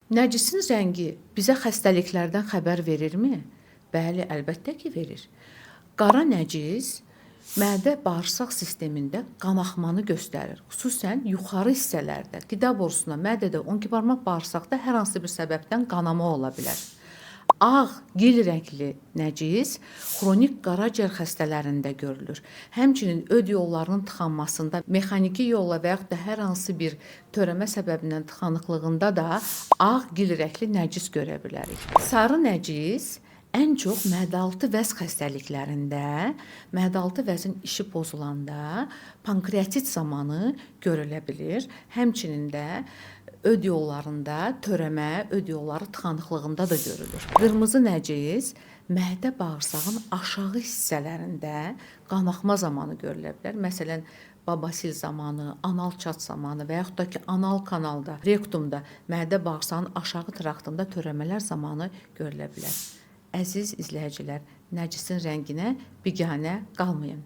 Nəcisin rəngi bizə xəstəliklərdən xəbər verirmi? Bəli, əlbəttə ki, verir. Qara nəcis mədə bağırsaq sistemində qanaxmanı göstərir. Xüsusən yuxarı hissələrdə, qida borusuna, mədədə, 12 barmaq bağırsaqda hər hansı bir səbəbdən qanama ola bilər. Ağ, gil rəngli nəcis xronik qaraciyər xəstələrində görülür. Həmçinin öd yollarının tıxanmasında mexaniki yolla və yaxud da hər hansı bir törəmə səbəbindən tıxanıqlığında da ağ gil rəngli nəcis görə bilərik. Sarı nəcis ən çox mədəaltı vəz xəstəliklərində, mədəaltı vəzin işi pozulanda, pankreatit zamanı görülə bilir. Həmçinin də öd yollarında törəmə, öd yolları tıxanıqlığında da görülür. Qırmızı nəcis mədə bağırsağın aşağı hissələrində qanaxma zamanı görülə bilər. Məsələn, babasil zamanı, anal çat zamanı və yaxud da ki, anal kanalda, rektumda, mədə bağırsağın aşağı traktında törəmələr zamanı görülə bilər. Əziz izləyicilər, nəcisin rənginə biganə qalmayın.